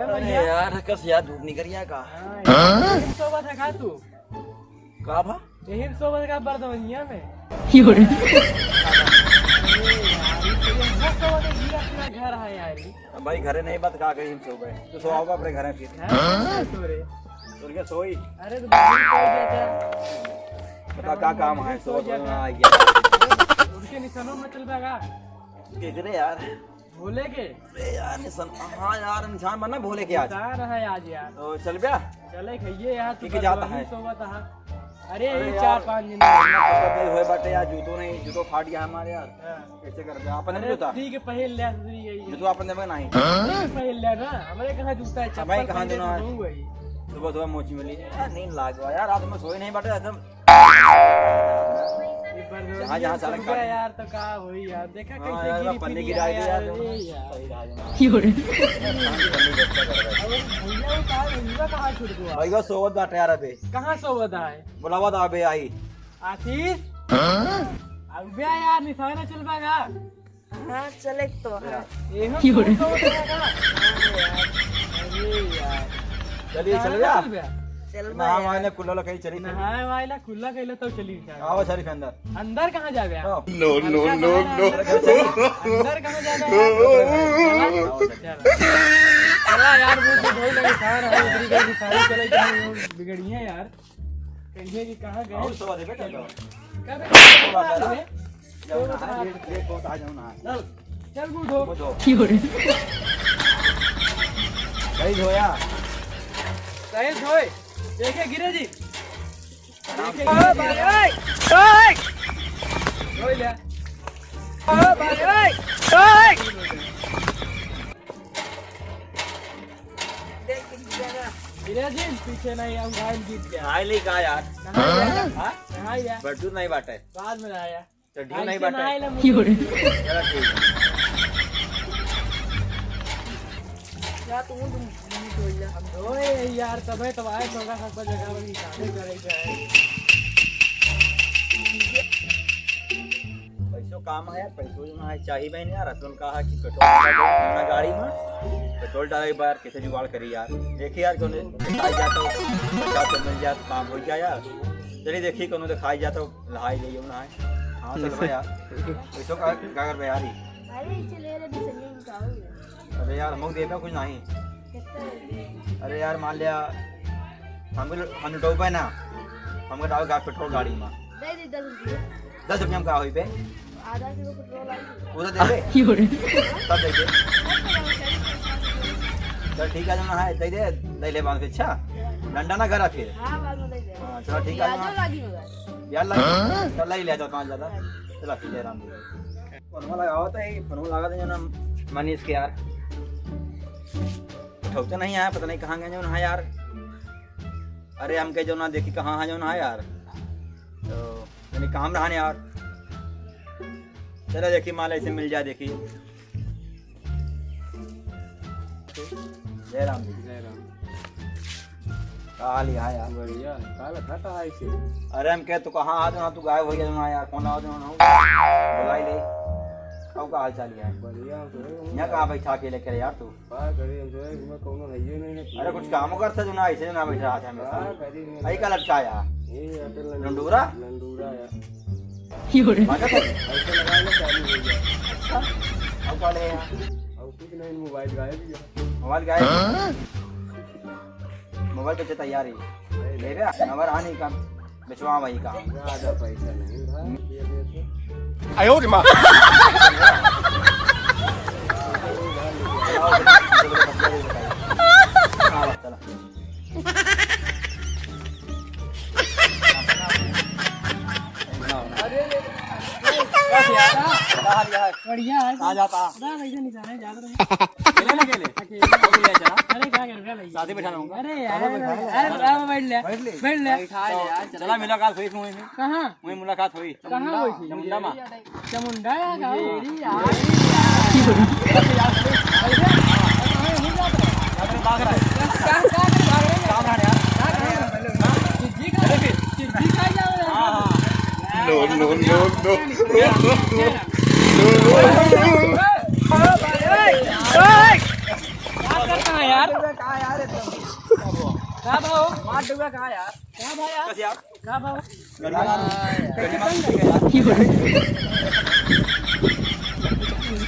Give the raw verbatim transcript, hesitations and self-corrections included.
अरे यार, कस यार, धूप निकल गया का? हाँ, यही सोवत है का तू? का भा? यही सोवत का बरदवनिया में? यो रे। अरे यार, ये तो ये सोवत है, ये अपना घर है यार, ये। अब भाई, घरे नहीं, बात का कही हम सोवे। तो सोवा अपने घरे फिर। हाँ, सो रे। तो क्या सोई? अरे, तो बाहर निकल गया क्या? बता, का काम है? सो सोवा गया। आ गया। उनके निशानों में चल पाएगा। देख रहे यार। भोले के? अरे यार, निशान, हाँ यार, निशान बनना भोले के आज। निशान है आज यार। तो चल बे। चले खाइए यार, तू ठीक है, जाता बरदवनी है। सोवत है। अरे, अरे ये यार, चार पाँच दिन। नहीं होए बाटे यार, जूतो नहीं, जूतो फाट गया हमारे यार। हाँ। कैसे कर दे? अपन अरे, जूता? ठीक है, पहन ले, दूसरी यही है। जूतो अपन देवे नहीं। ठीक है, पहन ले ना, हमारे कहाँ जूता है, हमारे चप्पल कहाँ पहन ले जूता है? तो वही। सुबह सुबह मोची मिली। यार, नींद लाग गया यार, रात में सोए नहीं बाटे एकदम। ये बरदवनी जहाँ, जहाँ साले चल गया काटे। यार, तो का होई यार, देखा हाँ कैसे यार, गिरी पन्नी फिरी गिरा है दिया यार, यार, अरे यार। सही रहा जमा। यो रे। अरे भैया, वो कहाँ, भैया कहाँ छूट गया? भैया सोवत बाटे यार अबे। कहाँ सोवत है? बुलावा था अबे आई। आशीष? हाँ? अब बे यार, निशाना चल पाएगा। हाँ, चले तो है। एहो यो रे। तो होता है ना? अरे यार। चलिए, चल गया। चल बे। चल बे नहा यार। वाले कुल्ला लगा के चली। नहाए वाला कुल्ला कैला तो चली जाए। आओ, शरीफ अंदर। अंदर कहाँ जाबे? आओ। No, no, no, no। अंदर कहाँ जाबे? चला। चला यार, मुँह से धोई लगे, सारा है, उतरी गई, सारी चले, कहीं बिगड़िए यार। कहिए कि कहाँ गए? और सवा दे बेटा, तो। कब गए? सवा दे। जाओ ना, तो ये, ये बहुत आ जाओ ना। चल, चल बूढ़ो। बूढ़ो। क्यों रे? सही धोया। सही धोए। देखे गिरे जी। देखे ओ गिरे भाई, जी। ओए, ओए। धोई ले। ओ भाई, ओए, ओए। देख, गिर गया ना। गिरे जी, पीछे नहीं, हम घायल गिर गया। नहाए ले का यार? नहाए ले। हाँ? नहाए ले। बटू नहीं बाटे। बाद में नहाया। तो ढीव नहीं ऐसे बाटे। नहाए ले मुझे। चलो ठीक है। क्या तुम, तुम, तुम धो लिया? हम धोए यार, तबे तो आए, थोड़ा सा जगह पर निकाले करे जाए। पैसो काम है यार, पैसो जो ना है चाहिए बहन यार। अतुल कहा कि पेट्रोल डाल दो अपना गाड़ी में, पेट्रोल डाले के बाद कैसे जुगाड़ करी यार। देखिए यार, कौन दिखाई जाता हो, पचास सौ मिल जाए तो काम हो जाए यार। चलिए देखिए, कौन दिखाई जाता हो, लहाई ले ना है। हाँ, चल भाई यार, पैसो का, का कर भाई यार ही। अरे, चले रे, भी चलिए, निकाल। अरे यार, हमको देबे कुछ नहीं। कितना? अरे यार, मान लिया, हमको, हम लुटौबे ना, हमको डाल गा पेट्रोल गाड़ी में। दे दे दस रुपये। दस रुपये में का होई बे? आधा किलो पेट्रोल आई। पूरा दे दे। क्यों रे? सब दे दे। चल ठीक है, जो ना है, दे दे, ले ले बाद में, अच्छा? डंडा ना करा फिर। हाँ, बाद में दे दे। हाँ, चलो ठीक है, ब्याजो ना। लागी मगर। ब्याज लागी? हाँ? चल, ले ले, तो कहाँ जाता? चलो, ठीक है, राम जी। फोनवा लगावा तो, यही फोनवा लगा दे ना मनीष के यार। उठाते नहीं आया, पता नहीं कहाँ गए जो ना यार। अरे हमके जो ना देखी कहाँ है जो ना यार। तो यानी काम रहा नहीं यार। चलो देखी माल ऐसे मिल जाए देखी। जय राम जी। जय राम। का हाल है यार? बढ़िया। का लखा था ऐसे? अरे हम कहे तू कहाँ आ जाना, तू गायब हो गया ना यार, कौन आ जाना हो? बुलाई ले। अब का हाल चाल है? बढ़िया, बढ़िया। यहाँ कहाँ बैठा अकेले करे यार तू? का करी हम तो, मैं कौनो हइये नहीं ना। अरे कुछ काम करता जो ना, ऐसे ना बैठा रहा था हमेशा। का करी मैं? आई का लटकाया? ये अटल लंडू-, लंडूरा? लंडूरा यार। बाजा कर। ऐसे लगाए ना चालू हो गया। अच्छा, अब का ले यार? अब कुछ नहीं, मोबाइल गायब ही है। मोबाइल गायब? हाँ? मोबाइल तो तैयार ही। अरे ले बे, नंबर आने का। बेचवा भाई का। ज्यादा पैसा नहीं था, हम्म। ये दे तो। आयो रे माँ। हाँ, चला। अरे, अरे, बस यार, कहाँ लिया है? बढ़िया है। कहाँ जाता? ना, वैसे नहीं जाना है, जा रहे हैं। अकेले ना अकेले? अकेले। अकेले चला। अरे, क्या कर रहा है भाई? साथ ही बैठा रहूंगा। अरे यार, अरे, अरे, अब बैठ ले। बैठ ले। बैठ ले। बैठा ले यार, चला। चला, मुलाकात हुई तुम्हें। कहाँ? वहीं मुलाकात हुई। कहाँ हुई थी? चामुंडा में। चामुंडा या गाँव? मेरी यार। यार, भाग रहा है। क्या, क्या, क्या भाग रहे हैं? काम रहा यार। क्या काम है? हाँ? चिज्जी खा, चिज्जी खा जाओ यार। हाँ, हाँ। No, no, no, no। क्या करता है यार? कहाँ यार? कहाँ भाई यार? कहाँ भाई?